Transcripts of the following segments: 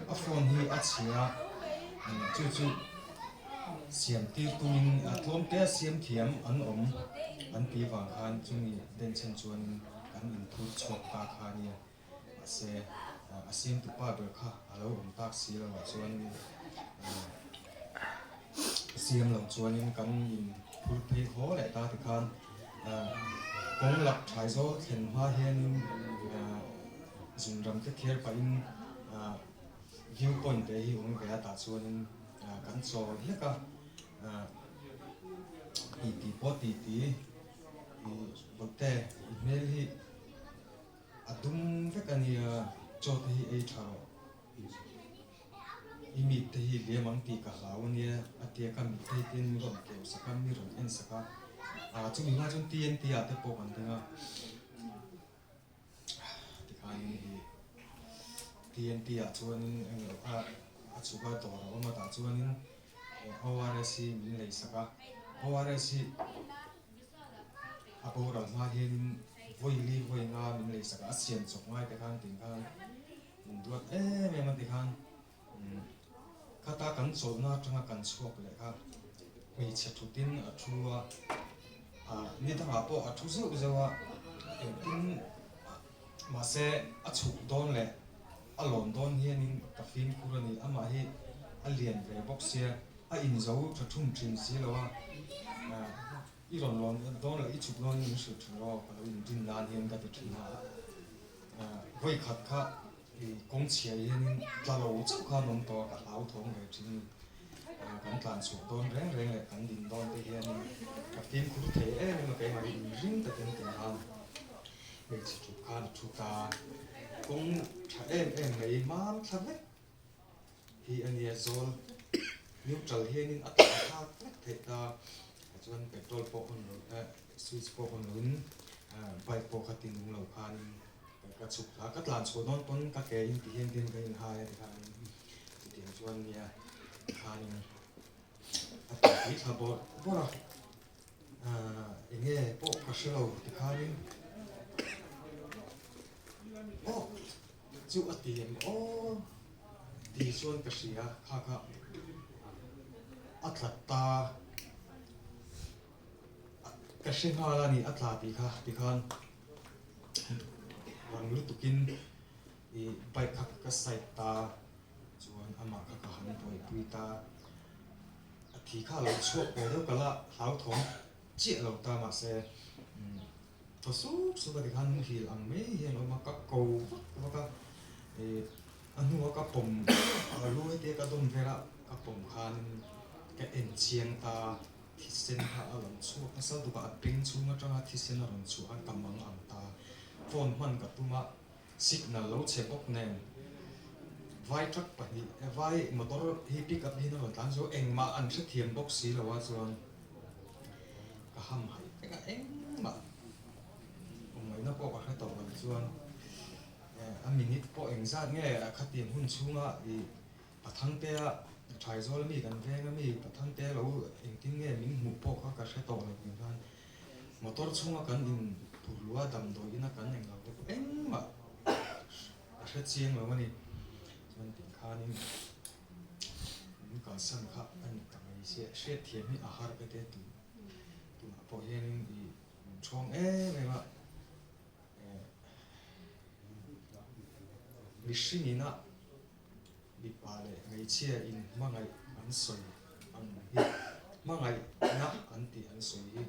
A phone hi a chhia a, chu chu siam tir tumin tlawm te a siam thiam an awm an tih vang khan chumi denchhen chuanin kan inphur chhuak ta kha a nia. Mahse a siamtu pa ber kha a lo awm tak si lo ah chuanin siam lo chuanin kan inphur phei haw leh ta tikhan kawng lak thai zawl thlen hma hianin zunram te thiar pahin view point te hi awm ve a tah chuanin kan chawl hlek a titi pawh titi ih bawlhte i hmel hi. A dum vek a nia, chaw te hi ei tha rawh. I mit te hi liam ang tih ka hlau a nia, a tia ka mit te hi tin min rawn keu sak a, mi rawn en sak a. Ah chumi hma chuan TNT ah te pawh kan ding a, tikhanin i TNT ah chuanin englo a a chhuk a dawr a awm a tah chuanin ORS hi min lei sak a, ORS hi A boral hma hianin vawi li vawi nga min lei sak a, a siam chawp ngai te khan tin khan min duat em em a ti khan khata kan chawlhna atanga kan chhuak leh kha hmeichhe thutin a thu a, ah ni dangah pawh a thu zeuh zeuh a, engtin mahse a chhuk dawn leh a lawn dawn hianin ka fimkhur a ni, amah hi a lian ve bawk sia. A inzo tha thum thin si lo a, i rawn lawn dawn leh i chhuk dawn in min hrilh thin rawh ka lo inrin nan hian ka ti thin a. Vawi khat kha i kawng chhia hianin tla lo chauh khan awm tawh a, ka hlauthawng ve thin a ni. Kan tlan chhuah dawn reng reng leh kan din dawn te hianin ka fimkhur thei em em a, keimah hi inring takin tin khan hmeichhe thut khan a thu ta. Kawng tha em em mai mam thla vek. Hi a nia zawl neutral hianin a tlan thlak vek theih ta chuan petrol pawh hawn lo eh switch pawh hawn loin bike pawh kha ti nung lo khanin ka chhuk thla ka tlan chhuah dawn pawn ka ke in ti hian tin ka inhai a ti khanin chutiang chuan nia khanin a ti tui thla bawrh bawrh a enge pawh ka hre lo ti khanin aw. Chu a ti em aw ti chuan ka hria kha kha a tla ta ka hre nghal a ni a tla tih kha tikhan rang lutukin i bike kha ka side ta chuan amah kha ka han buaipui ta a thi kha a lo chhuak ve deuh ka la hlauthawng chiah lo ta mahse. Thaw sup sup a tikhan muhil ang mai hian a awm a, ka ko vak vak a, ih a hnua ka pawm a lu hetia ka dawm vel a, ka pawm khanin ka en chiang ta, thisen kha a rawn chhuak nasa duk a, a beng chhung atanga thisen a rawn chhuah khan ka mang ang ta, phone hman ka tum a, signal lo chhe bawk nen vai truck pahnih vai motor hi pick up hian a rawn tlan zo engmah an hrethiam bawk si lo a chuan. Ka ham haih vek a, engmah awmngaihna pawh ka hre tawh lo chuan a minute pawh engzat nge a khatiang hun chhunga i Pathangtea Thaizawl ami kan veng ami Pathangtea lo engtin nge min hmuh pawh kha ka hre tawh lo tih khan motor chhunga kan in phur luh a damdawi ina kan englo te pawh engmah ka hre chiang lo a ni chuan tih khanin Min kalsan kha a ni ta mai sia, hriatthiam hi a har ka ti a tun tunah pawh hianin i min ṭhawng em em a, mihring ina mipa leh hmeichhia in hmangaih an sawi ang hi hmangaihna an tih an sawi hi.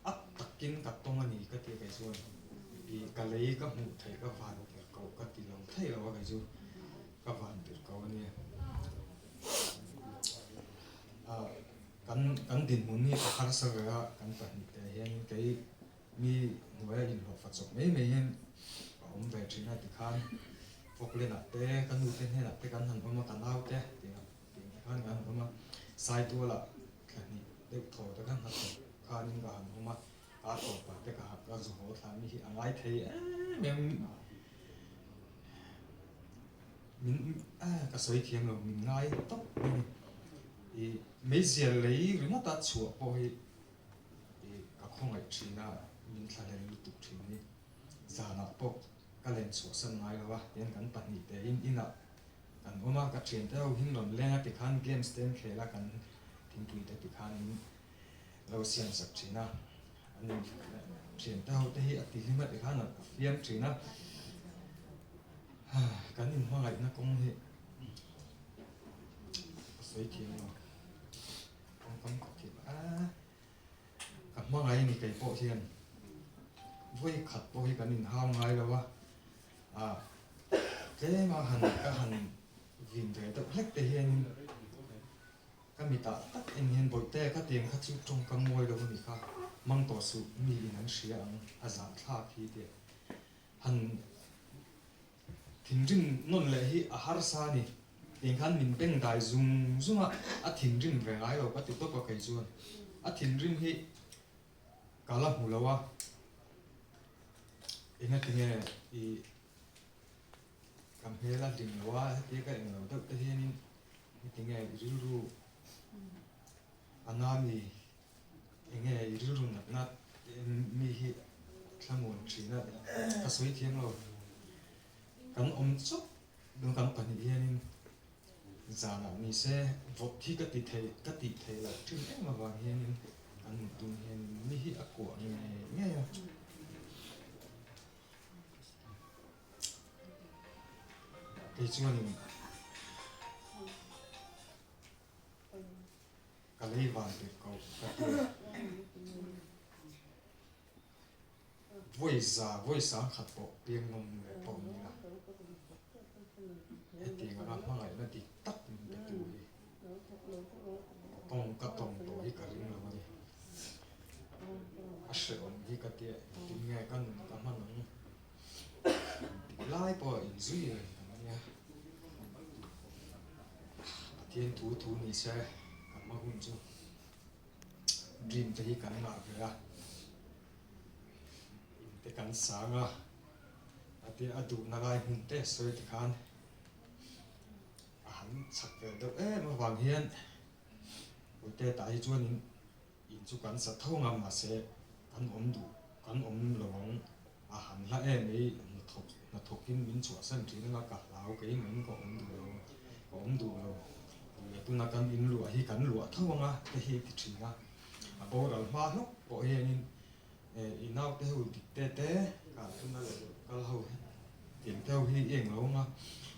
A takin ka tawng a ni ka ti a kei chuan i ka lei ka hmuh theih ka van tir ko ka ti lo thei lo a kei chu ka van tir ko a nia. Ah kan kan dinhmun hi a harsa ve a kan pahnihte hian kei mi hnuaia inhlawhfa chawp mai mai hian ka awm ve thin a tikhan Falkland ah te ka nu te hnenah te kan han awm a ka nau te tih te khan kan han awm a Saitualah Thla hnih deuh thaw te khan hnathawk khanin ka han awm a, ka tawp ah te ka ka zu haw thla mi hi a ngai thei em em min ka sawi thiam lo min ngai tawp mai ni. I meizial lei ringawt a chhuah pawh hi i ka khawngaih thin a, min thlahlel lutuk thin ni. Zanah pawh. Ka len chhuahsan ngai lo a, tihian kan pahnihte in inah kan awm a, ka thiante ho hin rawn leng a tikhan games te an khel a, kan thingpui te tikhan in lo siam sak thin a, an in thiante ho te hi a ti hlim a tikhan a fiam thin a, kan inhmangaihna kawng hi ka sawi thiam lo, kawng kam ka thiam a. Ka hmangaih ni kei pawh hian vawi khat pawh hi kan inhau ngai lo a, ah tlem a han ka han vin ve deuh hlek te hianin ka mitah tak en hian Bawihte ka tiang kha chu tawngkam mawi lo a ni kha, hmang tawh suh mi in an hria ang a zahthlak hi tih han Thinrim nawn leh hi a harsa a ni. Tiang khan min beng dai zung zung a, a thinrim ve ngai lo ka ti tawp a kei chuan. A thinrim hi ka la hmu lo a, engatinge i ka hmel a hlim lo a, hetia ka eng lo deuh te hianin engatinge i rilru a na mi Enge i rilru natna mi hi thlamuan thin a, ka sawi thiam lo. Kan awm chawp dawn kan pahnih hianin zanah ni se vawt hi ka ti thei ka tih theih loh thin em avang hianin kan mut dun hianin mi hi a kuah ngei ngei a. Kei chuanin. Ka lei van tir ko ka ti a. Vawi za, vawi sangkhat pawh piang nawm leh pawh ni la. Hetiang anga hmangaihna dik tak min pe tu hi ka tawng ka tawng tawh hi ka ring lo a ni. A hrehawm hi ka tia engtin nge ka nun ka hman ang tih lai pawh a inzui reng kan nia. Pathian thu thu ni se ka hma hun chu dream te hi kan ngah ve a, in te kan sang a, a tia a duhna lai hmun te sawi ti khan a han chak ve deuh em avang hian Puite tah hi chuanin In chu kan sa tho ngam mahse kan awm duh kan awm lo ang a han hla em ei hnathawk hnathawkin min chhuahsan thin anga ka hlau keimah ka awm duh lo ka awm duh lo tih tuna kan in luah hi kan luah tho anga te hi ti thin a a boral hma hlawk pawh hianin eh i naute ho dik te te kah tuna leh kal ho tiang te ho hi i englo anga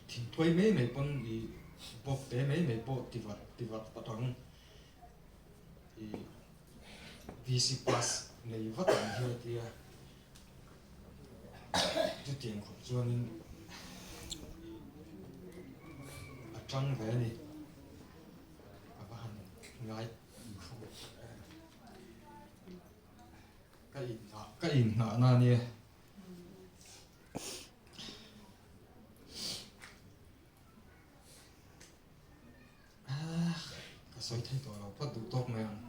thingthuai mai mai pawn i bawk te mai mai pawh ti vat ti vat vat ang. I VC pass nei vat ang hi a tia, chutiang khawp chuanin a tang ve a ni. A va han ngai khawp em. Ka inngah ka inngahna a nia. Ka sawi thei tawh lo phawt duh tawk mai ang.